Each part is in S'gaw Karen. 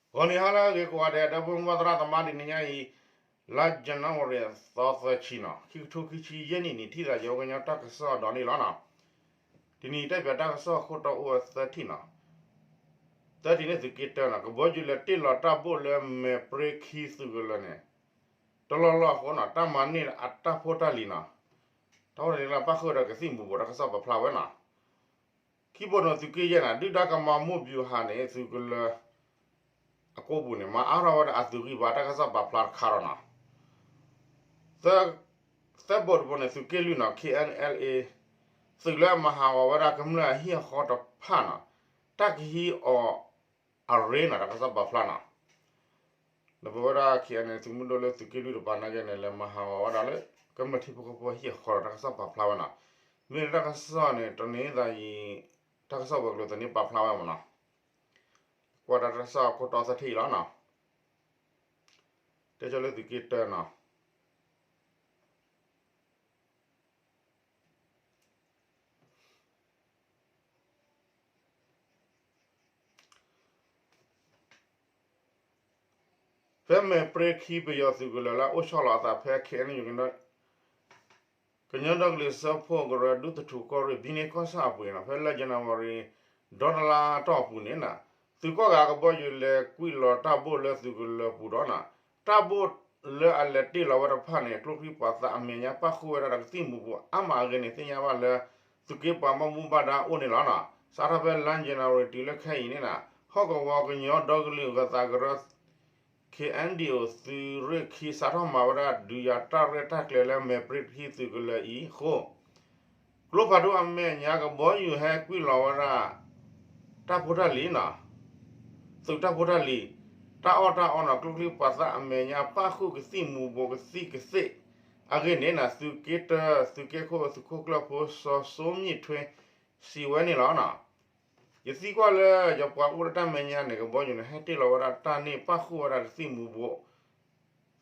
ဂီၤနံၤဟါလၢအဂ့ၤကိးဂၤဒဲး ဒီပုၢ်ဝဲၢ်သရၣ်သမါ တနံၤညါအံၤ လါ January သီသၢဆံနီၤ ခံကထိခံဆံယဲၢ်နံၣ်န့ၣ် ထံၣ်သးယဝဲကညီတၢ်ကစီၣ်ဒီးန့ၣ်လီၤနီၤ. တနံၤတဲပၠးတၢ်ကစီၣ်ခိၣ်တီအိၣ်ဝဲသၢထံၣ်နီၤ. သၢထံၣ်န့ၣ်သုးက့တၢနီၤ ကဘီယူၤလဲၤတ့ၢ်လီၤတၢ်ဘိၣ်လၢမဲာ်ပြ့ခံသုးကလၢၤန့ၣ် တလီၢ်လီၢ်အဃိနီၤ တၢ်မၤန့ၢ်အတၢ်ဖိတၢ်လံၤနီၤ. တၢ်ဖိတၢ်လံၤလၢပၣ်ဃုာ်ဝဲဒီးကသံၣ်မူၤဘှီးတၢ်ကစီၣ်ပာ်ဖျါဝဲနီၤ. ခံဘိၣ်နီၤသုးက့ယဲၢ်နီၤ ဒုၣ်ဒါကမၤမိၢ်ဗျူဟာန့ၣ် သုးကလၢၤ အကိးပူၤန့ၣ် မၤအါထီၣ်ဝဲဒၣ်အသုးဂံၢ်ဘါတၢ်ကစီၣ်ပာ်ဖျါတခါဒီးနီၤ. သၢဘိၣ်တဘိၣ်န့ၣ် သုးက့လွံၢ်နီၤ K N L A သုးလၢအမၤဟးဂီၤဝဲဒၣ်ကမျၢၢ်အဟံၣ်အဃီတဖၣ်နီၤ တၢ်ကဟံးအီၤအရ့နီၤ တၢ်ကစီၣ်ပာ်ဖျါနီၤ. ဒီးပဝဲဒၣ် K N L A သုးမုၢ်ဒိၣ်လၢသုးက့လွံၢ်တပၤနာ်က့န့ၣ် လဲၤမၤဟးဂီၤဝဲဒၣ်လၢ ကမျၢၢ်ထံဖိကီၢ်ဖိအဟံၣ်အဃီဒီးတၢ်ကစီၣ်ပာ်ဖျါဝဲနီၤ. မ့ၢ်လၢတၢ်ကစီၣ်န့ၣ် တနံၤသးယံၤ တၢ်ကစီၣ်ဝဲၤကျိၤသန့ပာ်ဖျါဝဲမးနီၤ. ကွၢ်တၢ်ကစီၣ်ခိၣ်တီသၢထံၣ်အံၤလီၤနီၤ. တဲကၠီလၢသုးက့တၢနီၤ ဖဲမဲာ်ပြ့ခံပယီၤသုးကလၢၤလၢအအိၣ်ဆီလီၤအသးဖဲ K N U ကညီဒီကလုာ်စၢဖှိၣ်ကရၢ ဒူသထူၣ်ကီၢ်ရ့ၣ် ဘံန့ၢ်ကီၢ်ဆၣ်အပူၤန့ၣ်နီၤ ဖဲလါ January ဒီတလါတီၢ်အပူၤန့ၣ်နီၤ သုးကီၢ်ဂၤကဘီယူၤလဲၤကွံာ်လီၤတၢ်ဘိၣ်လၢသုးကလၢၤပူၤဒီးနီၤ တၢ်ဘိၣ်လၢအလဲၤတ့ၢ်လီၤဝဲတဖၣ်န့ၣ် ကျိချံပှၤသးအမဲာ်ညါပၣ်ဃုာ်ဝဲဒၣ်ဒီးကသံၣ်မူၤဘှီးအါမးအဂ့ၢ်န့ၣ် သ့ၣ်ညါဘၣ်လၢ သုးက့ပှၤဘၣ်မူဘၣ်ဒါအိၣ်န့ၣ်လီၤနီၤ. စးထီၣ်ဖဲလါ January တုၤလၢခဲအံၤန့ၣ်နီၤ ဟီၣ်ကဝီၤကညီဒီကလုာ်ဂၢၤသးကရၢ K N D O သုးရ့ၣ်ခံ စးထီၣ်မၤဝဲဒၣ်ဒုးယၤတၢ်ရဲၣ်တၢ်ကျဲၤလၢမဲာ်ပြ့ခံသုးကလၢၤအံၤအဃိ ကျိဖးဒိၣ်အမဲာ်ညါကဘီယူၤဟဲကွံာ်လီၤဝဲဒၣ် တၢ်ဖိတၢ်လံၤနီၤ သုးတၢ်ဖိတၢ်လံၤ တၢ်အီၣ်တၢ်အီနီၤ ကျိချံပှၤသးအမဲာ်ညါပၣ်ဃုာ်ကသံၣ်မူၤဘှီးကသံၣ်ကသ့ၣ်အဂ့ၢ်န့ၣ်နီၤ သုးက့တၢ သုးက့ခိၣ်သုးခိၣ်ကျၢၢ်ဖိ စီၤစိမၠံးထွ့ စံးဝဲန့ၣ်လီၤနီၤ. ယသံကွၢ်လၢယပှၤအိၣ်လၢတၢ်မဲာ်ညါန့ၣ် ကဘီယူၤန့ၣ် ဟဲတ့ၢ်လီၤဝဲဒၣ်တၢ်န့ၣ်ပၣ်ဃုာ်ဝဲဒၣ်ကသံၣ်မူၤ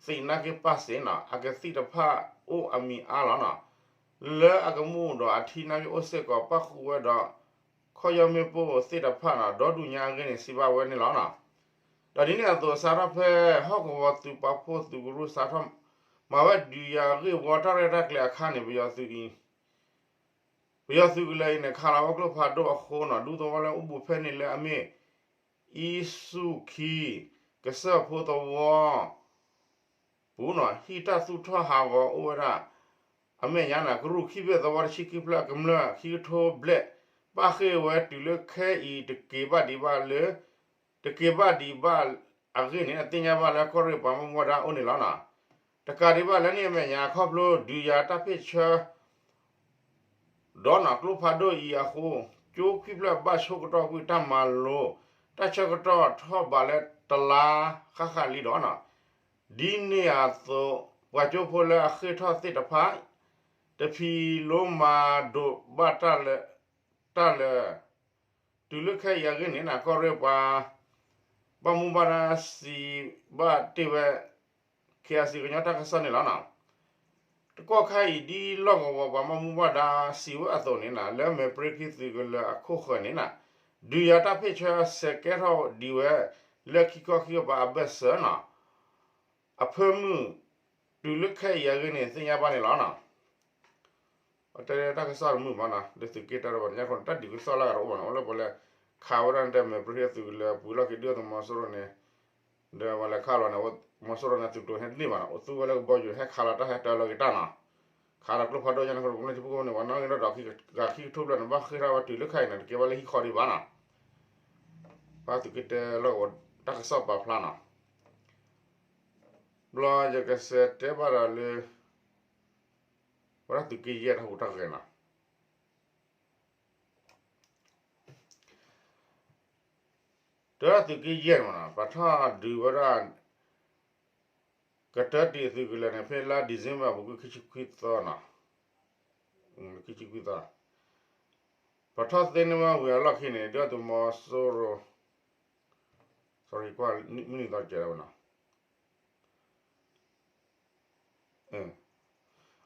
ဘှီး သ့ၣ်နာ်က့ပၣ်စ့နီၤ အကသံၣ်တဖၣ်အိၣ်အမံၤအါလီၤနီၤ လၢအကမူၣ်ဒီးအထံနာ်က့အိၣ်စ့ၢ်ကီးပၣ်ဃုာ်ဝဲဒီး ခီၣ်ယီၢ်မ့ၣ်ပိၢ်သ့ၣ်တဖၣ်နီၤ ဒီဒူၣ်ညါအဂ့ၢ်န့ၣ် စံးဘၣ်ဝဲန့ၣ်လီၤနီၤ. ဒီးဒ်န့ၣ်အသိး စးထီၣ်ဖဲဟီၣ်ကဝီၤသုးပာ်ဖှိၣ်သုးကရူၢ်စးထီၣ် မၤဝဲဒုးယၤဂ့ၢ်ဝီတၢ်ရဲၣ်တၢ်ကျဲၤအခါန့ၣ် ပယီၤသုးအံၤ ပယီၤသုးကလၢၤအံၤန့ၣ် ခးလီၤဝဲကျိဖးဒိၣ်အဃိနီၤ ဒူသဝီလၢအိၣ်ဘူးဖဲန့ၣ်လၢအမ့ၢ် အံစူၣ်ခံ ကစၢၢ်ဖိသဝီ ပူၤနီၤ ဟံၣ်တၢ်သူၣ်ထီၣ်ဟးဂီၤအိၣ်ဝဲဒၣ် အမဲာ်ညါန့ၣ် ကရူၢ်ခံဘ့ၣ်သဝီတဆံခံဖျၢၣ် ကမျၢၢ်ခံကထိဘျဲၣ် ပၣ်ဃုာ်ဝဲတုၤလၢခဲအံၤတက့ၤဘၣ်ဒံးဘၣ်လၢ တက့ၤဘၣ်ဒံးဘၣ်အဂ့ၢ်န့ၣ် သ့ၣ်ညါဘၣ်လၢကီၢ်ရ့ၣ်ပှၤဘၣ်မူဘၣ်ဒါအိၣ်န့ၣ်လီၤနီၤ. တကးဒံးဘၣ်လၢန့ၣ်အမဲာ်ညါ ခီဖျိဒုးယၤတၢ်ဖ့ၣ်ဆၢ ဒီးနီၤကျိဖးဒိၣ်အံၤအဃိ ကၠိခွံဖျၢၣ်ဘၣ်ဆိကတီၢ်ကွံာ်တၢ်မၤလိ တၢ်ဆၢကတီၢ်ထီၣ်ဘးလၢတလါဃၣ်ဃၣ်လံဒီးနီၤ ဒ်န့ၣ်အသိး ပှၤကၠိဖိလၢအဃ့ၢ်ထီၣ်သ့ၣ်တဖၣ် တဖံးလိမၤဒိးဘၣ်တၢ်လၢ တၢ်လၢ တုၤလၢခဲအံၤအဂ့ၢ်န့ၣ်နီၤ ကီၢ်ရ့ၣ်ပှၤ ဘၣ်မူဘၣ်ဒါစံးဘၣ်တ့ၢ်ဝဲ K I C ကညီတၢ်ကစီၣ်န့ၣ်လီၤနီၤ. တကီၢ်ခါအံၤဒ်လီၢ်ကဝီၤပှၤဘၣ်မူဘၣ်ဒါစံးဝဲအသိးန့ၣ်နီၤ လၢမဲာ်ပြ့ခံသုးကလၢၤအခိၣ်ဃၢၤန့ၣ်နီၤ ဒုးယၤတၢ်ဖ့ၣ်ဆၢစဲးကဲထီၣ်ဒံးဝဲ လၢခံခီခံကပၤအဘၢၣ်စၢၤနီၤ အဖၢမုၢ် တုၤလၢခဲအံၤအဂ့ၢ်န့ၣ် သ့ၣ်ညါဘၣ်န့ၣ်လီၤနီၤ. ပတဲတၢ်ကစီၣ်တမုာ်ဘၣ်နီၤ လၢသုးက့တၢတဘၣ်န့ၣ် ညါခီန့ၣ် တၢ်ဒုးကစီၣ်လၢအဂၤတအိၣ်ဘၣ်နီၤ အိၣ်လၢပှၤလဲၤခးဝဲဒၣ်န့ၣ် တဲမဲာ်ပြ့အသုးကလၢၤပူၤလီၢ်ခံဒုၣ်ဒါသုးမီၤစိရိၤန့ၣ် ဒီးပှၤလဲၤခးလီၤန့ၣ် မီၤစိရိၤန့ၣ်သုးကျိၤဟဲတန့ၢ်ဘၣ်နီၤ အိၣ်သူဝဲလၢကဘီယူၤဟဲခးလီၤတၢ်ဟဲတၢလီၤက့ၤတၢ်နီၤ ခးလီၤကျိဖးဒိၣ်ညါန့ၣ် ကမျၢၢ်ထံဖိကီၢ်ဖိန့ၣ် ပှၤနီၣ်ဂံၢ်နီၣ်ဒွးဂၤခံကထိဘျဲၣ်န့ၣ် ဘၣ်ဃ့ၢ်ထီၣ်ဝဲတုၤလၢခဲအံၤန့ၣ် တကဲဘၣ်လၢဟံၣ်ဃီဒံးဘၣ်နီၤ ဘၣ်သုးက့တၢလီၢ်ကဝီၤတၢ်ကစီၣ်ပာ်ဖျါနီၤ ဘျီယကစးတဲဘၣ်ဒီးလၢ ဝဲဒၣ်သုးက့ယဲၢ်တၢ်ဟူးတၢ်ဂဲၤနီၤ တၢ်သုးက့ယဲၢ်န့ၣ်မးနီၤ ပှၤထီၣ်ဒုးဝဲဒၣ် ကတၢၢ်တံၢ်သုးကလၢၤန့ၣ် ဖဲလါ December ပူၤကွံာ်ခံဆံခွံသီနီၤ ခံဆံခွံသီ ပှၤထီၣ်သ့န့ၢ်ဝဲဝံၤအလီၢ်ခံန့ၣ် ဒုၣ်ဒါသုးမီၤစိရိၤ sorry ကွၢ်မုၢ်နံၤသီတကဲးဝဲနီၤ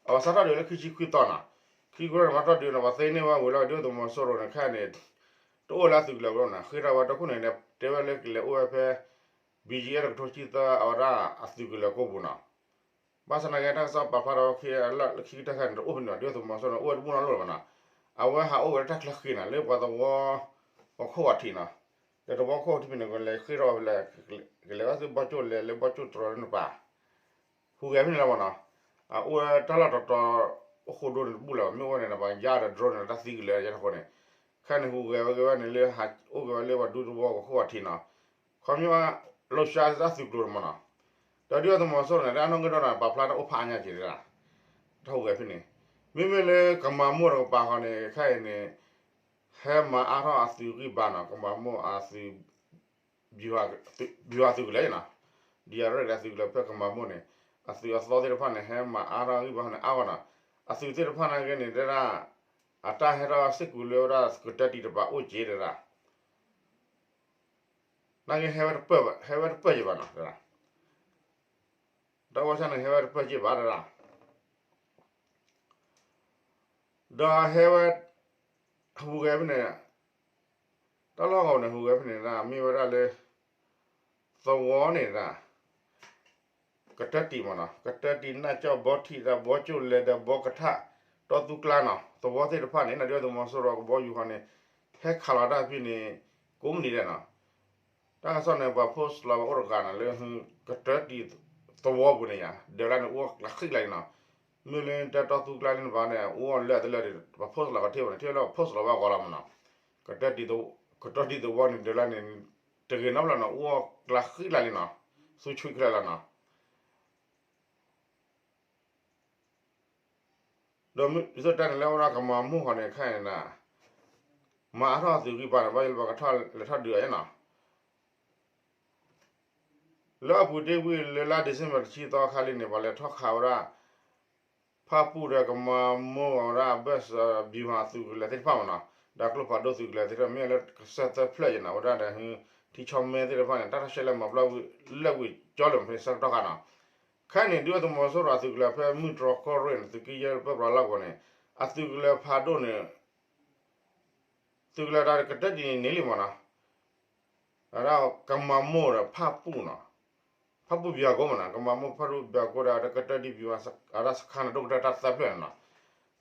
အဝဲစးထီၣ်ဒုးလၢခံဆံခွံသီနီၤ ခံခွံသီန့ၣ် ပှၤထီၣ်ဒုးန့ၣ် ပှၤသ့န့ၢ်ဝဲဝံၤလီၤ ဒုၣ်ဒါသုးမီၤစိရိၤန့ၣ် ခဲအံၤန့ၣ် တအိၣ်လၢသုးကလၢၤဘၣ်နီၤ ဃ့ထီၣ်ဝဲတခိၣ်န့ၣ် တဲဝဲလၢကလဲၤအိၣ်ဝဲဖဲ ဘံၣ်ကၠံၣ်အဲၣ် တကထိဆံသၢ အဝဲဒၣ်အသုးကလၢၤကိၣ်ပူၤနီၤ. ဘၣ်ဆၣ်သနာ်က့ တၢ်ကစီၣ်ပာ်ဖျါထီၣ်ခံလၢခံကတၢၢ်ခဲအံၤန့ၣ် တအိၣ်ဖဲန့ၣ်ဘၣ်, ဒုၣ်ဒါသုးမီၤစိရိၤန့ၣ် အိၣ်ဝဲတဘူၣ်နီတလီၢ်လၢၤဘၣ်နီၤ. အဝဲဟးအိၣ်ဝဲလၢတၢ်ချၢဃံနီၤ, လၢပှၤသဝီ ပှၤခိၣ်ဂီၤထံးနီၤ. ဒီးသဝီခိၣ်ဂီၤထံးဖဲန့ၣ် ကလဲၤဃ့ထီၣ်ဝဲဖဲလဲၣ်, ကလဲၤဝဲသုဘီကၠိလဲၤ လၢဘီကၠိတြီၤလၢနပၤ ဟူးဂဲၤဖဲန့ၣ်လီၤမးနီၤ. အအိၣ်ဝဲတၢ်လီၢ်တတီၤ အိၣ်ဃိဒိၣ်န့ၣ်တဘူၣ်လၢၤဘၣ်, မ့ၢ်အိၣ်ဝဲန့ၣ် ပှၤယါဒီး drone န့ၣ် တၢ်သံကလၢၤယါထီၣ်ဃိန့ၣ်, ခဲန့ၣ်ဟူးဂဲၤဝဲက့ၤဝဲန့ၣ်လၢ ဟးအိၣ်က့ၤဝဲလၢပှၤဒူသဝီပှၤခိၣ်ဂီၤထံးနီၤ. ခီပညီ လှုပ်ရှား တၢ်သုးကျိၤန့ၣ်မးနီၤ. ဒီးဒုၣ်ဒါသုးမီၤစိရိၤန့ၣ် တၢ်နီၣ်ဂံၢ်ဒိၣ်န့ၣ် ပာ်ဖျါတၢ်အိၣ်ဖးအါညါက့ၤဒၣ်, တၢ်ဟူးဂဲၤဖဲန့ၣ်. မ့မ့ၢ်လၢကမၤမိၢ်တကပၤဃီန့ၣ် ခဲအံၤန့ၣ် ဟဲမၤအါထီၣ်အသုးဂံၢ်ဘါနီၤ, ကမၤမိၢ်အသုး ဗျူဟာသုးကလၢၤနီၤ, ဒ်အရ့ၣ်လၢအသုးကလၢၤဖဲကမၤမိၢ်န့ၣ် အသုးအသီသ့ၣ်တဖၣ်န့ၣ် ဟဲမၤအါထီၣ်ဂံၢ်ဘါန့ၣ်အါဂီၢ်နီၤ. အသုးသ့ၣ်တဖၣ်နာ်က့န့ၣ် တဲဒၣ် အတၢ်ဟဲထီၣ်စ့ၢ်ကီးလၢဝဲဒၣ်ကတၢၢ်တံၢ်တပၤအိၣ်က့ၤတဲဒၣ်, နာ်က့ ဟဲဝဲတပၢၢ်ဘၣ်, ဟဲဝဲတပၢၢ်က့ၤဘၣ်နီၤ, တၢ်အိၣ်ဆၣ်န့ၣ် ဟဲဝဲတပၢၢ်က့ၤဘၣ်တဲဒၣ်. ဒီးဟဲဝဲ ဟူးဂဲၤဖဲန့ၣ်, တၢ်လီၢ်ဂီၤန့ၣ် ဟူးဂဲၤဖဲန့ၣ်ဒၣ် မ့ၢ်ဝဲဒၣ်လၢ သဝီန့ၣ်ဒၣ် ကတၢၢ်တံၢ်မးနီၤ, ကတၢၢ်တံၢ် နၢ်ကၠီၣ်ဘီထံးဒီး ဘီကၠိလဲၤဒီး ဘီကထၣ် တီသူကျါနီၤ, သဝီသ့ၣ်တဖၣ်န့ၣ် ဒုၣ်ဒါသုးမီၤစိရိၤကဘီယူၤဃီန့ၣ် ဟဲခးလီၤတၢ်ဖဲန့ၣ် ကိးမုၢ်နံၤဒဲးနီၤ. တၢ်ကစီၣ်န့ၣ် ပှၤ post လီၤဝဲအိၣ်တဂၤနီၤ လၢ ကတၢၢ်တံၢ်သဝီပူၤန့ၣ်ယါ ဒၢးလၢန့ၣ် အိၣ်ကျးဃံကျါလံနီၤ. မ့ၢ်လၢတၢ်တီသူကျါလံန့ၣ်ဘၣ်န့ၣ် အိၣ်လၢအတလၢဒီး ပှၤ post လီၤကထံၣ်ဘၣ်န့ၣ် ထံၣ်လၢ post လီၤဘၣ်ဂီၤလီၤမးနီၤ. ကတၢၢ်တံၢ်သဝီန့ၣ် ဒၢးလၢန့ၣ် တဂ့ၤနီတဘျီနီၤ အိၣ်ကျးဃံကျါလံနီၤ, ဆူဆွံချၢလီၤနီၤ. ဒီးမ့ၢ်ဒ်သိးတဲန့ၣ် လၢဝဲဒၣ်ကမၤမိၢ်ဃီန့ၣ် ခဲအံၤန့ၣ် မၤအါထီၣ်အသုးဂံၢ်ဘါန့ၣ် ဘၣ်ယိၣ်လၢပှၤကထီၣ်လဲၤထီၣ်ဒုးအီၤနီၤ. လၢအပူၤတ့ၢ်ဝံၤလၢလါ December တဆံသီခါလံန့ၣ် ပှၤလဲၤထီၣ်ခးဝဲဒၣ် ဖၣ်ပူၣ်ဒီးကမၤမိၢ်အီၤဝဲဒၣ် ဘၢၣ်စၢၤ ဗျူဟာသုးကလၢၤသ့ၣ်တဖၣ်မးနီၤ, ဒီးကျိဖးဒိၣ်သုးကလၢၤသ့ၣ်တဖၣ် မ့ၢ်လၢကစၢၢ်သၢဖျၢၣ်ယဲနီၤ ဝဲဒၣ်ဒီး ထံဆီမဲသ့ၣ်တဖၣ်န့ၣ် တၢ်ထီၣ်ရှဲလဲၣ်မၤပျီဝံၤ လၢဝံၤကၠီလၢမ့ၢ်ဆၢကတီၢ်ခါနီၤ. ခဲအံၤန့ၣ် ဒုၣ်ဒါသုးမီၤစိရိၤအသုးကလၢၤဖဲမုၢ်တြီၢ်ကီၢ်ရ့ၣ်န့ၣ် သုးက့ယဲၢ်ပၢပြးလီၢ်ကဝီၤန့ၣ် အသုးကလၢၤဖးဒိၣ်န့ၣ် သုးကလၢၤတၢ်ကတၢၢ်တံၢ်န့ၣ်န့ၢ်လံမးနီၤ. အဝဲဒၣ်ကမၤမိၢ်ဒီးဖၣ်ပူၣ်နီၤ, ဖၣ်ပူၣ်ဗျူဟာကုန်းမးနီၤ, ကမၤမိၢ်ဖၣ်ပူၣ်ဗျူဟာကုန်းဒီး ကတၢၢ်တံၢ်ဗျူဟာ အဝဲဒၣ်စခါန့ၣ် ဒိၣ်ကတၢၢ်တၢ်သၢဖျၢၣ်န့ၣ်နီၤ.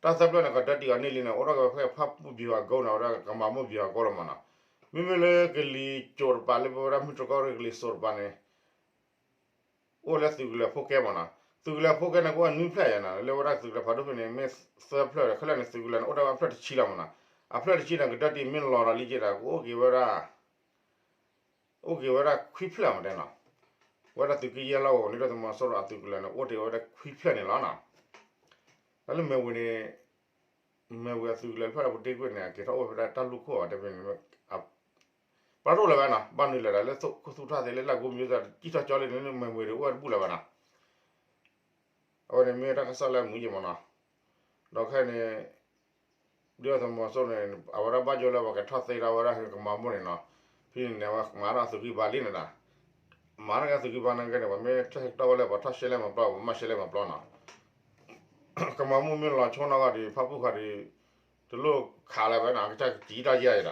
တၢ်သၢဖျၢၣ်န့ၣ် ကတၢၢ်တံၢ်အီၤန့ၢ်လံန့ၣ် အိၣ်ထီၣ်က့ၤဖဲဖၣ်ပူၣ်ဗျူဟာကုန်းန့ၣ် အဝဲဒၣ်ကမၤမိၢ်ဗျူဟာကုန်းလီၤမးနီၤ. မ့မ့ၢ်လၢကလံၤစိးတပၤ လၢပဝဲဒၣ်မုၢ်တြီၢ်ကီၢ်ရ့ၣ်ကလံၤစိးတပၤန့ၣ် အိၣ်လၢသုးကလၢၤဖိကဲမးနီၤ. သုးကလၢၤဖိကဲန့ၣ် ကအိၣ်နွံဖျၢၣ်ယဲနီၤ, လၢဝဲဒၣ်သုးကလၢၤဖးဒိၣ်ဖဲန့ၣ် မ့ၢ်သၢဖျၢၣ်ဒီး ခဲလၢာ်န့ၣ် သုးကလၢၤန့ၣ် အိၣ်ဒၣ်ဝဲအဖျၢၣ်တဆံလီၤမးနီၤ. အဖျၢၣ်တဆံန့ၣ် ကတၢၢ်တံၢ်မ့ၢ်လီၤဒီးလံက့ဒီး ကအိၣ်က့ၤဝဲဒၣ် အိၣ်က့ၤဝဲဒၣ်ခွံဖျၢၣ်မးတဲနီၤ. ဝဲဒၣ်သုးက့ယဲၢ်လီၢ်ကဝီၤန့ၣ် ဒုၣ်ဒါသုးမီၤစိရိၤအသုးကလၢၤန့ၣ် အိၣ်တ့ၢ်ဝဲဒၣ်ခွံဖျၢၣ်န့ၣ်လီၤနီၤ. တၢ်လၢမဲၢ်ဝ့ၤန့ၣ် မဲၢ်ဝ့ၤအသုးကလၢၤတဖျၢၣ်လၢပူၤတ့ၢ်ကွံာ်န့ၣ် အက့ၤထီၣ်အိၣ်ဖဲဒၣ်တၢ်လူၢ်ခိၣ်အီၤတဖဲန့ၣ် ပာ်တအိၣ်လၢၤဘၣ်နီၤ, ဘၣ်နုၤလဲၣ်ဒီး လၢခိၣ်သူၣ်ထီၣ်သ့လၢလၢၢ်ကိမံၤသ့ၣ် ကံၣ်ထီၣ်ကၠီလံန့ၣ် မဲၢ်ဝ့ၤဒီးအိၣ်ဝဲတဘူၣ်လၢၤဘၣ်နီၤ. အဝဲန့ၣ်မ့ၢ်တၢ်ကစီၣ်လၢအမုာ်ယဲမးနီၤ. ဒီးခဲအံၤန့ၣ် ဒုၣ်ဒါသုးမီၤစိရိၤန့ၣ် အဝဲဒၣ်ဘၣ်ယိၣ်လၢပှၤကထီၣ်သ့ဒၣ်ဝဲဒၣ်ကမၤမိၢ်န့ၣ်နီၤ. ဖဲန့ၣ်န့ၣ် အဝဲမၤထီၣ်အသုးဂံၢ်ဘါလံန့ၣ်ဒီး မၤထီၣ်က့ၤအသုးဂံၢ်ဘါနာ်က့န့ၣ် ပှၤမ့ၢ်ထီၣ်ဟဲကတီၢ်ဝဲလၢပှၤထီၣ်ရှဲလဲၣ်မၤပျီ ပှၤမၤရှဲလဲၣ်မၤပျီနီၤ. ကမၤမိၢ်မ့ၢ်လီၤဆိနီၢ်ဂီၢ်ဒီး ဖၣ်ပူၣ်ဃီဒီး တလိၣ်ခးလၢၤဘၣ်နီၤ, ကစၢ်ကစံးတၢ်ယါယဲဒီး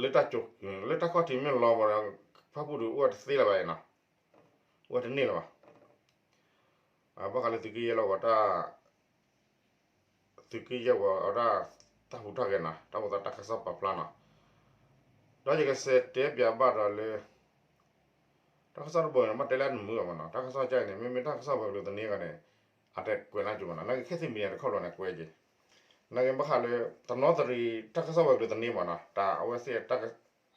လၢတၢ်ခီၣ်ထံးမ့ၢ်လီၤဘၣ်ဒီး ဖၣ်ပူၣ်ဒီးအိၣ်ဝဲတသ့လၢၤဘၣ်နီၤ, အိၣ်ဝဲတန့ၢ်လၢၤဘၣ်. ဘၣ်ဃးလၢသုးက့ယဲၢ်လီၢ်ကဝီၤတၢ် သုးက့ယဲၢ်ဝဲအဝဲဒၣ် တၢ်ဟူးတၢ်ဂဲၤနီၤ, တၢ်အိၣ်သးတၢ်ကစီၣ်ပာ်ဖျါနီၤ. ဒီးယကစံးတဲပၠးဘၣ်ဒီးလၢ တၢ်ကစီၣ်တဘိန့ၣ် ဘၣ်တဲလၢနမုာ်အီၤမးနီၤ, တၢ်ကစီၣ်ကၢ်အံၤန့ၣ် မ့မ့ၢ်တၢ်ကစီၣ်ဝဲၤကျိၤသန့အဂီၢ်န့ၣ် အတကွဲးနၢ်ကၠိမးနီၤ, နာ်က့ ခဲသ့ၣ်မံၤန့ၣ် တခီဘျီန့ၣ်ကွဲးက့ၤ, နာ်က့ ဘၣ်ဃးလၢ တနီသရံၣ် တၢ်ကစီၣ်ဝဲၤကျိၤသန့မးနီၤ, တၢ်အဝဲသ့ၣ်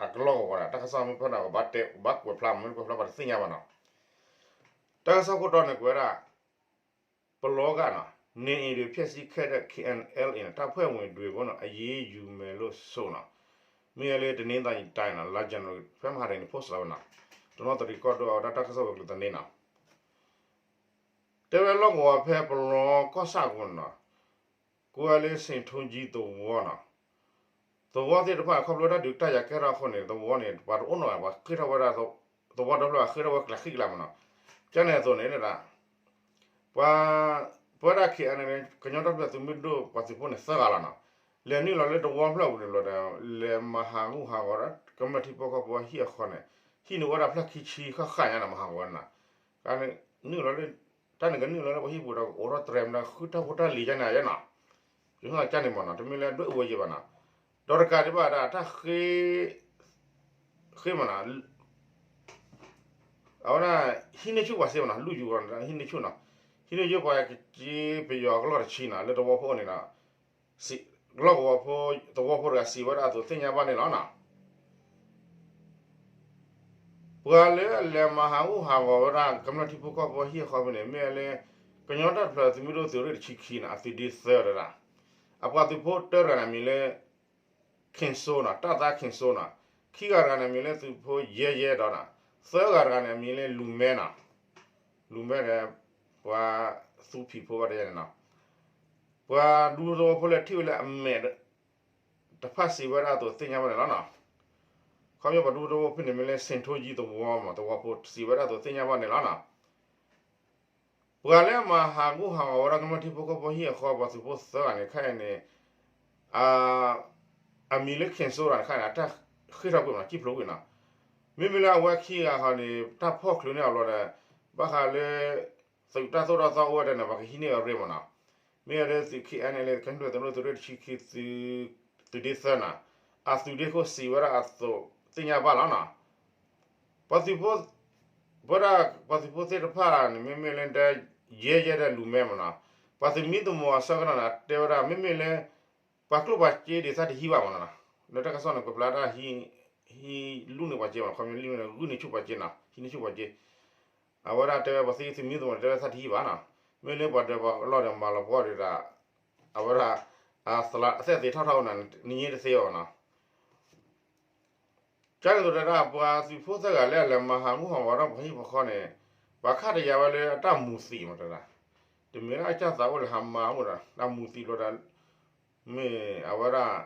အကလီၢ်ကဝီၤဒၣ် တၢ်ကစီၣ်မ့ၢ်ဖျါန့ၣ် ကဘၣ်တဲ ကဘၣ်ကွဲးဖျါ မ့ၢ်ကွဲးဖျါပှၤတသ့ၣ်ညါဘၣ်နီၤ. တၢ်ကစီၣ်ခိၣ်တီန့ၣ်ကွဲးဝဲဒၣ် ပလီဂာ်နီၤ, နေအိမ်တွေ ဖျက်ဆီးခဲ့တဲ့ KNLA တပ်ဖွဲ့ဝင်တွေကို အရေးယူမယ်လို့ ဆိုနီၤ. မ့ၢ်လၢ တနင်္သာရီတိုင်းနီၤ, လါ January ဖဲမဟါတနံၤန့ၣ် post လီၤဝဲနီၤ, တနီသရံၣ်ကီၢ်ဒိၣ်အဝဲဒၣ်တၢ်ကစီၣ်ဝဲၤကျိၤသန့နီၤ. တဲဝဲလီၢ်ကဝီၤဖဲပလီကီၢ်ဆၣ်အပူၤန့ၣ်နီၤ, ကွဲးလၢ စိန်ထုံးကြီး သဝီနီၤ, သဝီသ့ၣ်တဖၣ် ခီဖျိတၢ်ဒုးတၢ်ယၤကဲထီၣ်အဃိန့ၣ် သဝီန့ၣ် ပှၤတအိၣ်နီၤဘၣ်, ပှၤဃ့ထီၣ်ဝဲဒၣ် သဝီတဖျၢၣ် ဃ့ထီၣ်ဝဲကျးဃံကျါမးနီၤ. ကန့ၣ်အသိးန့ၣ်ဒၣ် ပှၤ ပဝဲဒၣ် KNLA ကညီတၢ်ထူၣ်ဖျဲးသုးမုၢ်ဒိၣ် ပှၤသုးဖိန့ၣ်သၢဂၤလီၤနီၤ, လဲၤနုာ်လီၤလၢသဝီဖျၢၣ်ပူၤန့ၣ်လီၤဒီး လဲၤမၤဟးဂူာ်ဟးဂီၤဒီး ကမျၢၢ်ထံဖိကီၢ်ဖိအဟံၣ်အဃီန့ၣ် ဟံၣ်န့ၣ်အိၣ်ဝဲဒၣ်ဖျၢၣ်ခံဆံဃၣ်ဃၣ်ညါနီၤ မဟါဂီၤဝဲနီၤ, နုာ်လီၤလၢ တၢ်န့ၣ်ကနုာ်လီၤလၢပှၤဟံၣ်ပူၤဒီးကအိးထီၣ်တြဲၤမးဒီး ဃုတၢ်ဖိတၢ်လံၤကန့ၣ်ယဲနီၤ, ကဟၣ်ကန့ၣ်မ့ၢ်နီၤ တမ့ၢ်လၢဒွဲၣ်အူဝဲယဲဘၣ်နီၤ, ဒီးတကးဒံးဘၣ်ဒၣ် တၢ်ဃ့ ဃ့မ့ၢ်နီၤ အဝဲဒၣ် ဟံးန့ၢ်ဆူၣ်ပှၤစ့မ့ၢ်နီၤ လူၢ်ယူၤဝဲ ဟံးန့ၢ်ဆူၣ်နီၤ, ဟံးန့ၢ်ဆူၣ်ပှၤကက့ပယီၤကလီၢ်တဆံနီၤ လၢသဝီဖိန့ၣ်နီၤ, လီၢ်ကဝီၤဖိ သဝီဖိတဂၤစံးဝဲဒၣ်အသိးသ့ၣ်ညါဘၣ်န့ၣ်လီၤနီၤ. ပှၤလၢအလဲၤမၤဟးဂူာ်ဟးဂီၤဝဲဒၣ် ကမျၢၢ်ထံဖိကီၢ်ဖိဟံၣ်အဃီဖဲန့ၣ် မ့ၢ်ဝဲလၢ ကညီတၢ်ထူၣ်ဖျဲးသုးမုၢ်ဒိၣ်သုးရ့ၣ်တဆံခံနီၤ အသုးဒ့သၢတဒၣ်, အပှၤသုးဖိတၢတဂၤန့ၣ်မံၤလၢ ခင်စိုးနီၤ တပ်သားခင်စိုးနီၤ, ခံဂၤတဂၤန့ၣ်မံၤလၢသုးဖိယဲယဲဒီးနီၤ, သၢဂၤတဂၤန့ၣ်မံၤလၢလူၤမဲနီၤ, လူၤမဲဒီး ပှၤသူဖံးဖိဘၣ်တယဲန့ၣ်နီၤ, ပှၤဒူသဝီဖိလၢထံၣ်ဝဲလၢအမဲာ် တဖၣ်စံးဝဲဒၣ်အသိးသ့ၣ်ညါဘၣ်န့ၣ်လီၤနီၤ. ခီဖျိပှၤဒူသဝီဖိန့ၣ်မံၤလၢ စ့ထိယံသဝီမး သဝီဖိစံးဝဲဒၣ်အသိးသ့ၣ်ညါဘၣ်န့ၣ်လီၤနီၤ. ပှၤလၢအမၤဟးဂူာ်ဟးဂီၤဝဲဒၣ်ကမျၢၢ်ထံဖိကီၢ်ဖိဟံၣ်အဃီ ပှၤသုးဖိသၢဂၤန့ၣ် ခဲအံၤန့ၣ် အမံၤလၢ ခင်စိုး တဂၤန့ၣ်ခါန့ၣ် အတၢ်ဃ့ၢ်ထီၣ်ကွံာ်မး ကံၣ်ဖျိကွံာ်နီၤ. မ့မ့ၢ်လၢအဝဲခံဂၤဃီန့ၣ် တၢ်ဖီၣ်ချုးန့ၢ်အီၤဘျီဒီး ဘၣ်ဃးလၢ သုးတၢ်သိၣ်တၢ်သီအိၣ်ဝဲဒၣ်န့ၣ် ပှၤကဟံးန့ၢ်အရ့မးနီၤ. မ့ၢ်ဝဲဒၣ်သုး KNLA ကညီတၢ်ထူၣ်ဖျဲးသုးမုၢ်ဒိၣ်သုးရ့ၣ်တဆံခံ သုးဒ့သၢနီၤ အသုးဒ့ခိၣ်စံးဝဲဒၣ်အသိးသ့ၣ်ညါဘၣ်လီၤနီၤ. ပှၤသုးဖိ ပဝဲဒၣ်ပှၤသုးဖိသ့ၣ်တဖၣ်န့ၣ် မ့မ့ၢ်လၢတၢ်ယဲယဲဒၣ်လူၤမဲမးနီၤ, ပှၤသုးမံသမိးအဆၢကတီၢ်န့ၣ် တဲဝဲဒၣ် မ့မ့ၢ်လၢ ပှၤကျိၣ်ပှၤစ့ဒ်သၣ်တဟံးဘၣ်မးနီၤ, လၢတၢ်ကစီၣ်န့ၣ် ပျၢ်ပျၢ်တၢ်ဟံး ဟံးလူၢ်န့ၢ်ပှၤစ့မး ခီပညီလံန့ၣ် ဂုၢ်န့ၢ်ဆူၣ်ပှၤစ့နီၤ ဟံးန့ၢ်ဆူၣ်ပှၤစ့ အဝဲဒၣ်တဲဝဲ ပှၤသ့ၣ်သုးမံသမိးန့ၣ် တဲဝဲသၣ်တဟံးဘၣ်နီၤ, မ့ၢ်လၢပှၤဒၢးပှၤလီၢ်ဒီးမၤလီၤပှီၢ်ဒီး အဝဲဒၣ် အသးအသဲၣ်သ့ထီၣ်ထီၣ်ဝဲနီၤ နည့တသ့အီၤနီၤ. ကန့ၣ်အသိးတဲဒၣ် ပှၤသုးဖိသၢဂၤလၢအလဲၤမၤဟးဂူာ်ဟးဂီၤဒီးပှၤဟံၣ်ပှၤဃီန့ၣ် ပှၤခါတယာ်ဝဲလၢအတၢ်မူၤသံးမးတဲဒၣ်, တမ့ၢ်လၢအကၢ်သးအိၣ်လၢဟးမၤအိၣ်ဒီး တၢ်မူၤသံးဘျီဒီး မ့ၢ်အဝဲဒၣ်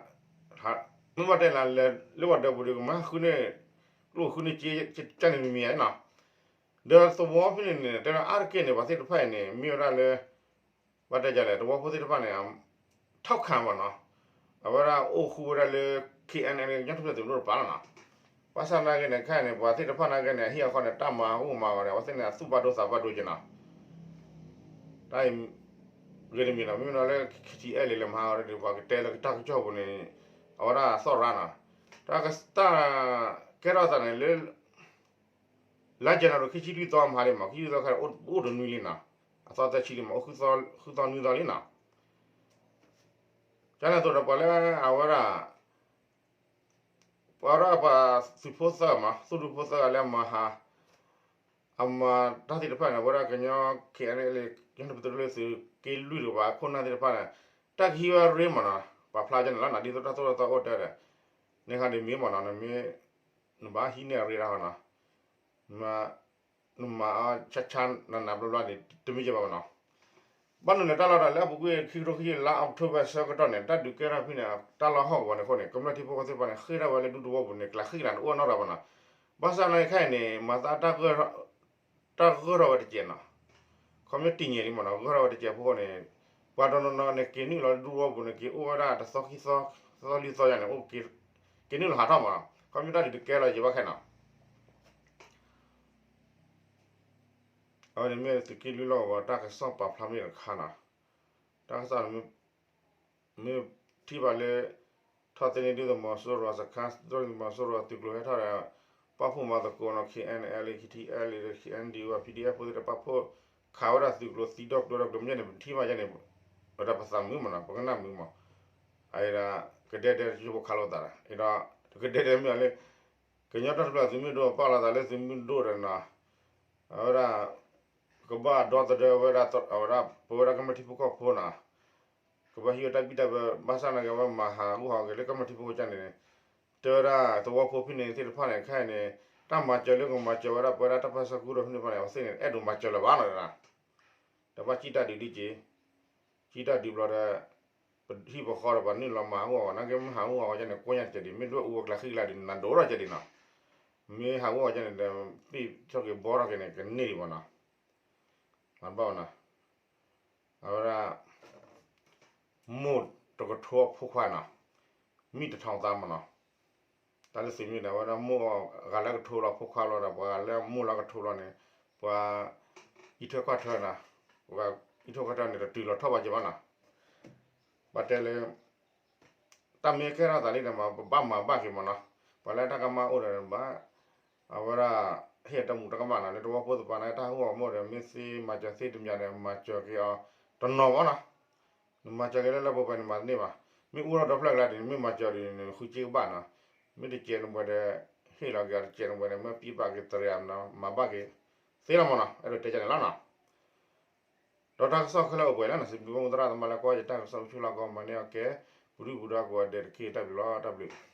မ့ၢ်ဘၣ်တဲလၢ လၢပှၤဒၢးပူၤဒီး ကမၤဃုန့ၢ် ကျိၣ်ဃုန့ၢ်က့ ကန့ၣ်မံၤမံၤနီၤ, ဒီးသဝီဖဲန့ၣ်န့ၣ် တဲဒၣ်အါတက့ၢ်န့ၣ် ပှၤသ့ၣ်တဖၣ်အံၤန့ၣ် မ့ၢ်ဝဲဒၣ်လၢ ဘၣ်တဲဒ်လဲၣ် သဝီဖိသ့ၣ်တဖၣ်န့ၣ် ထောက်ခံမးနီၤ, အဝဲဒၣ်အိၣ်ဃူဝဲဒၣ်လၢ KNLA ကညီတၢ်ထူၣ်ဖျဲးသုးမုၢ်ဒိၣ်တပၤလီၤနီၤ. ဘၣ်ဆၣ်နာ်က့န့ၣ် ခဲအံၤန့ၣ် ပှၤသ့ၣ်တဖၣ်နာ်က့န့ၣ် အဟံၣ်အဃီန့ၣ် တၢ်မၤဟူမၤဂီၤန့ၣ် အဝဲသ့ၣ်န့ၣ် အသူၣ်ဘၣ်ဒိသးဘၣ်ဒိက့နီၤ. တၢ်အံၤ ဂ့ၤတမံၤလီၤ, မ့မ့ၢ်နီၤလၢ KTLA လဲၤမၤဟးဂီၤဒီး ပှၤကတဲလၢတၢ်ကစီၣ်ပူၤန့ၣ် အဝဲဒၣ်သီၣ်ရါနီၤ, တၢ်ကဲထီၣ်သးန့ၣ်လၢ လါယနူၤအါရံၤခံဆံလွံၢ်သီမဟါလံမး ခံဆံလွံၢ်သီခဲအံၤ အိၣ်တနွံလံနီၤ, အသီသၢဆံလံမး အိၣ်ဃုသီနွံသီလံနီၤ. ကန့ၣ်အသိးဒီးပှၤလၢအဝဲဒၣ် ပှၤဒၣ်ပှၤသုးဖိသၢဂၤမး သုးဒူဖိသၢဂၤလၢအမၤဟး အမၤတၢ်သ့ၣ်တဖၣ်န့ၣ် အဝဲဒၣ်ကညီ KNLA ကညီတၢ်ထူၣ်ဖျဲးသုးက့လွံၢ်တကပၤခိၣ်နၢ်သ့ၣ်တဖၣ်န့ၣ် တၢ်ကဟံးဝဲရ့မးနီၤ ပာ်ဖျါကန့ၣ်လီၤနီၤ ဒ်သိးတၢ်သိၣ်တၢ်သီအိၣ်တဲဒီး န့ၣ်ခါန့ၣ်မ့ၢ်မးနီၤ နမ့ၢ် နဘၣ်ဟံးန့ၢ်အရ့တၢ်ဃီနီၤ နမၤအီၤဆါဆါနးနးဘျီဘျီန့ၣ် တမ့ၢ်ကဲဘၣ်မးနီၤ. ဘၣ်မနုၤလဲၣ် တၢ်လီၢ်တၢ်လၢအပူၤကွံာ်ခံကထိခံဆံလါအီးကထိဘၢၣ်ဆၢကတီၢ်န့ၣ် တၢ်ဒုးကဲထီၣ်ဖဲန့ၣ် တၢ်လီၢ်ဟီၣ်ကဝီၤန့ၣ်အဃိန့ၣ် ကမျၢၢ်ထံဖိကီၢ်ဖိသ့ၣ်တဖၣ်န့ၣ် ဃ့ၢ်ထီၣ်ဝဲလၢဒူသဝီပူၤန့ၣ် ကျးဃံကလးန့ၣ် အိၣ်အနီၢ်ရၤမးနီၤ. ဘၣ်ဆၣ်နာ်က့ခဲအံၤန့ၣ် မၤသး တၢ်ဂၢၢ်ထီၣ်ဝဲတစဲးနီၤ ခီပညီတံၢ်ညဲၣ်လံမးနီၤ ဂၢၢ်ထီၣ်ဝဲတစဲးအဖီခိၣ်န့ၣ် ပှၤတနီၤနီၤန့ၣ် က့ၤနုာ်လီၤဒူသဝီပူၤန့ၣ် က့ၤအိၣ်ဝဲဒၣ်တသီခံသီ သီလွံၢ်သီယါန့ၣ် အိၣ်က့ၤ က့ၤနုာ်လီၤဟးထီၣ်မးနီၤ ခီပညီတၢ်ဒုးတကဲလီၤယံၤဘၣ်ခဲနီၤ. အဝဲန့ၣ်မ့ၢ်သုးက့လွံၢ်လီၢ်ကဝီၤတၢ်ကစီၣ်ပာ်ဖျါမ့ၢ်တခါနီၤ တၢ်ကစီၣ်န့ၣ် မ့ၢ်ထံၣ်ဘၣ်လၢ ထီၣ်သ့န့ၢ်ဒူသဝီပူၤ စရီစခါ ဒူသဝီပူၤသုးကျိၤဟဲထီၣ်ဒီး ပာ်ဖှိၣ်မၤသကိးနီၤ KNLA KTLA ဒီး KNDO PDF ဖိသ့ၣ်တဖၣ်ပာ်ဖှိၣ်ခးဝဲဒၣ်သုးကျိၤသံဒီကျိၤဒီးကျိၤမ့ၢ်န့ၣ် ပထံၣ်ဘၣ်ယါန့ၣ် ဝဲဒၣ်ပသးမုာ်မးနီၤ ပကနၣ်မုာ်မး အအံၤဒၣ် ကဒဲဒဲတကၠိဖိခးလိာ်သးဒီး အံၤဒီး ကဒဲဒဲမ့ၢ်အီၤလၢ ကညီတၢ်ထူၣ်ဖျဲးသုးမုၢ်ဒိၣ်ပာ်လီၤသးလၢသုးမုၢ်ဒိၣ်ဒီးနီၤ အဝဲဒၣ် ကဘၣ်ဒီသဒၢဝဲဒၣ် အဝဲဒၣ် ပဝဲဒၣ်ကမျၢၢ်ထံဖိကီၢ်ဖိနီၤ ကဘၣ်ဟံးဝဲတၢ်ဘံၣ်တၢ်ဘၢ ဘၣ်ဆၣ်နာ်က့ဝဲမၤဟးဂူာ်ဟးဂီၤက့ၤလၢကမျၢၢ်ထံဖိကီၢ်ဖိန့ၣ် တဲဝဲဒၣ်သဝီဖိဖဲန့ၣ်သ့ၣ်တဖၣ်န့ၣ် ခဲအံၤန့ၣ် တၢ်မၤစၢၤလၢကမၤစၢၤဝဲဒၣ် ပဝဲဒၣ်တၢ်ပၢဆှၢကရူၢ်ဖဲန့ၣ်တဖၣ်န့ၣ် အဝဲသ့ၣ်န့ၣ် အဲၣ်ဒိးမၤစၢၤလၢၤဘၣ်နီၤ တဘၣ်စံၣ်တၢ်ဒုးဒ်က့ၤ စံၣ်တၢ်ဒုးဘျီဒီး ပဟံၣ်ပဃီဒီးပှၤနုာ်လီၤမၤဟးဂူာ်ဟးဂီၤကန့ၣ် ကိးညါတကဲးဒံး မ့ၢ်ဒွဲၣ်အူဝဲကျးဃံကျးဒံး နၤဒိၣ်ထီၣ်ကဲးဒံးနီၤ မ့ၢ်ဟးဂူာ်ဟးဂီၤကန့ၣ်ဒီး ပ့ၢ်ထီၣ်က့ၤဘီထီၣ်က့ၤန့ၣ် ကန့ၢ်ဒံးဘၣ်နီၤ မၤဘၣ်ဝဲနီၤ အဝဲဒၣ် မိၢ်တကထိအဖိခွါနီၤ မံၣ်တထောင်သန်းမးနီၤ တၢ်လၢသုးမုၢ်ဒိၣ်ဝဲဒၣ် မိၢ်ဂၤလၢကထိလီၤဖိခွါလီၤဒီး ပှၤဂၤလၢမိၢ်လၢကထိလီၤန့ၣ် ပှၤအံးထွဲကွၢ်ထွဲနၤ, ပှၤအံးထွဲကွၢ်ထွဲန့ၣ် တတုၤလီၤထီၣ်ဘၣ်က့ၤဘၣ်နီၤ. ဘၣ်တဲလၢ တၢ်မ့ၢ်ကဲထီၣ်သးလံဒီး ပဘၣ်မၤဘၣ်က့ၤမးနီၤ. ပှၤလၢတၢ်ကမၣ်အိၣ်ဒီးဘၣ် အဝဲဒၣ် ဟ့ၣ်တၢ်မူတၢ်ကမၣ်နီၤ. လၢတဝီဖိသပှၢ်န့ၣ် တၢ်ဟူအီၤမ့ၢ်ဒီး မ့ၢ်သ့မၤစၢၤသ့တမံၤဒီး မၤစၢၤက့ၤအီၤတနီၤမးနီၤ. နမၤစၢၤက့ၤလၢလၢပှဲၤပှဲၤန့ၣ် မၤတန့ၢ်ဘၣ်. မ့ၢ်အိၣ်ထီၣ်ဒီဖျၢၣ်ကလါဒ်န့ၣ် မ့ၢ်မၤစၢၤဒ်န့ၣ် နဃုစ့ကဘၣ်နီၤ. မ့ၢ်တစဲးနဘှဲးဒီး ဟ့ၣ်လီၤက့ၤအီၤ, တစဲးနဘှဲးဒီး မ့ၢ်ပံဘၣ်က့ၤသရၣ်နီၤ, မၤဘၣ်က့ၤသ့လီၤမးနီၤ. အဲၣ်ဒိးတဲဒ်န့ၣ်လီၤနီၤ. ဒီးတၢ်ကစီၣ်ခဲလၢာ်အိၣ်ပှဲၤလံနီၤ. စံးဘျုးဘၣ်မိၢ်သရၣ်သမါလၢကွၢ်ယတၢ်ကစီၣ် ဆူလီၢ်ကီၢ် မၤန့ၢ်အီၣ်ကဲ ပူၤဒုၣ်ပူၤဒါကိးဂၤဒဲးတက့ၢ်. တၢ်ဘျုးလီၤ, တၢ်ဘျုး.